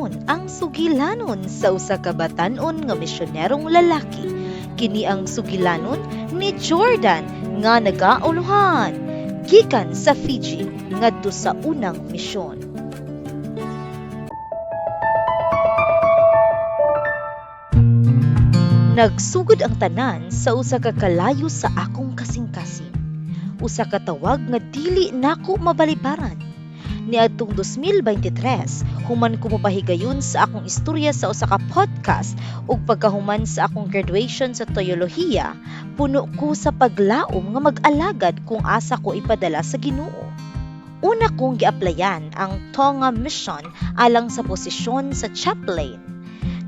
Karon ang sugilanon sa usa ka batan-on nga misyonerong lalaki. Kini ang sugilanon ni Jordan nga nagauluhan gikan sa Fiji ngadto sa unang misyon. Nagsugod ang tanan sa usa ka kalayo sa akong kasing-kasing. Usa ka tawag nga dili nako mabalibaran. Niadtong 2023, human ko mopahigayon sa akong istorya sa usa ka podcast ug pagkahuman sa akong graduation sa teolohiya, puno ko sa paglaom nga mag-alagad kung asa ko ipadala sa Ginoo. Una kong giaplayan ang Tonga Mission alang sa posisyon sa chaplain.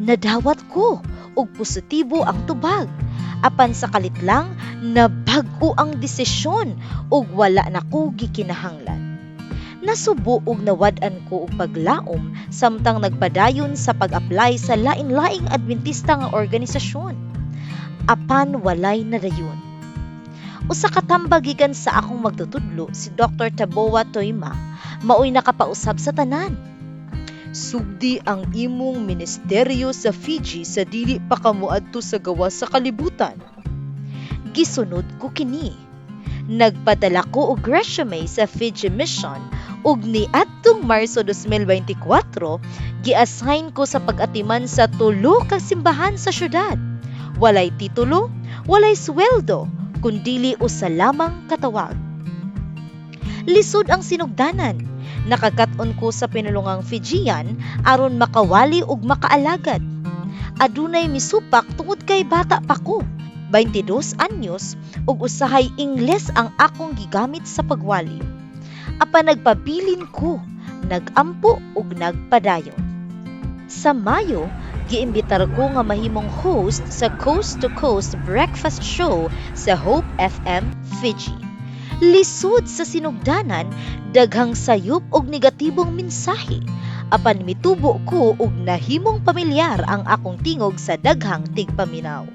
Nadawat ko ug positibo ang tubag. Apan sa kalit lang, nabag-o ang desisyon ug wala na ko gikinahanglan. Nasubo ug nawad-an ko og paglaom samtang nagpadayon sa pag-apply sa lain-laing Adventista nga organisasyon. Apan walay nadayon. Usa ka tambag gikan sa akong magtutudlo, si Dr. Taboa Toima, maoy nakapausab sa tanan. Sugdi ang imong ministeryo sa Fiji sa dili pa ka moadto sa gawas sa kalibutan. Gisunod ko kini. Nagpadala ko og resume sa Fiji Mission ug niadtong Marso 2024, gi-assign ko sa pag-atiman sa tulo ka simbahan sa syudad. Walay titulo, walay sweldo, kundili usa lamang katawag. Lisod ang sinugdanan. Nakakat-on ko sa pinulungang Fijian aron makawali ug makaalagad. Adunay misupak tungod kay bata pa ko, 22 anyos, ug usahay Ingles ang akong gigamit sa pagwali. Apan nagpabilin ko, nagampo ug nagpadayon. Sa Mayo, giimbitar ko nga mahimong host sa Coast to Coast Breakfast Show sa Hope FM Fiji. Lisod sa sinugdanan, daghang sayop og negatibong mensahe. Apan mitubo ko ug nahimong pamilyar ang akong tingog sa daghang tigpaminaw.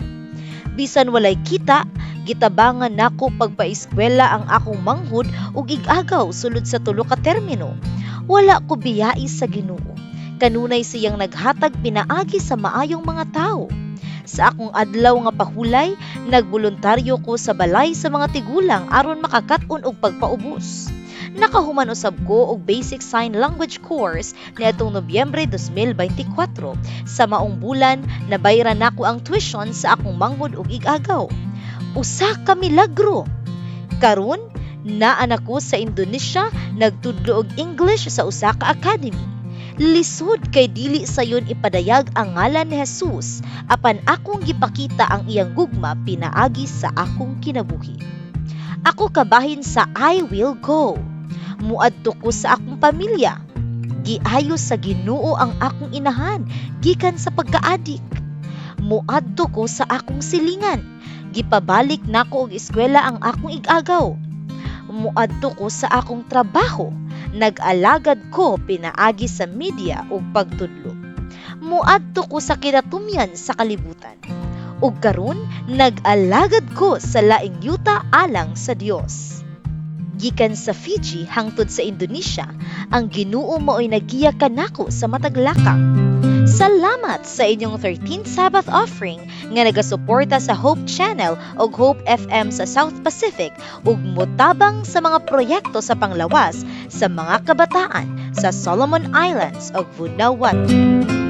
Bisan walay kita, gitabangan nako pagpaeskwela ang akong manghud ug ig-agaw sulod sa tulo ka termino. Wala ko biyai sa Ginoo. Kanunay siyang naghatag pinaagi sa maayong mga tawo. Sa akong adlaw nga pahulay, nagboluntaryo ko sa balay sa mga tigulang aron makakat-on og pagpaubos. Nakahuman usab ko og basic sign language course niadtong Nobyembre 2024. Sa maong bulan, nabayran nako ang tuition sa akong manghud ug ig-agaw. Usa ka milagro. Karon, naa na ko sa Indonesia, nagtudlo og English sa usa ka academy. Lisod kay dili sayon ipadayag ang ngalan ni Jesus, apan akong gipakita ang iyang gugma pinaagi sa akong kinabuhi. Ako kabahin sa I will go. Muadto ko sa akong pamilya. Giayo sa Ginoo ang akong inahan gikan sa pagkaadik. Muadto ko sa akong silingan. Gipabalik nako og eskwela ang akong ig-agaw. Muadto ko sa akong trabaho. Nag-alagad ko pinaagi sa media ug pagtudlo. Muadto ko sa kinatumyan sa kalibutan. Ug karon nag-alagad ko sa laing yuta alang sa Dios. Gikan sa Fiji hangtod sa Indonesia, ang Ginoo maoy nagiya kanako sa matag lakang. Salamat sa inyong 13th Sabbath offering nga nagasuporta sa Hope Channel ug Hope FM sa South Pacific ug motabang sa mga proyekto sa panglawas sa mga kabataan sa Solomon Islands ug Vanuatu.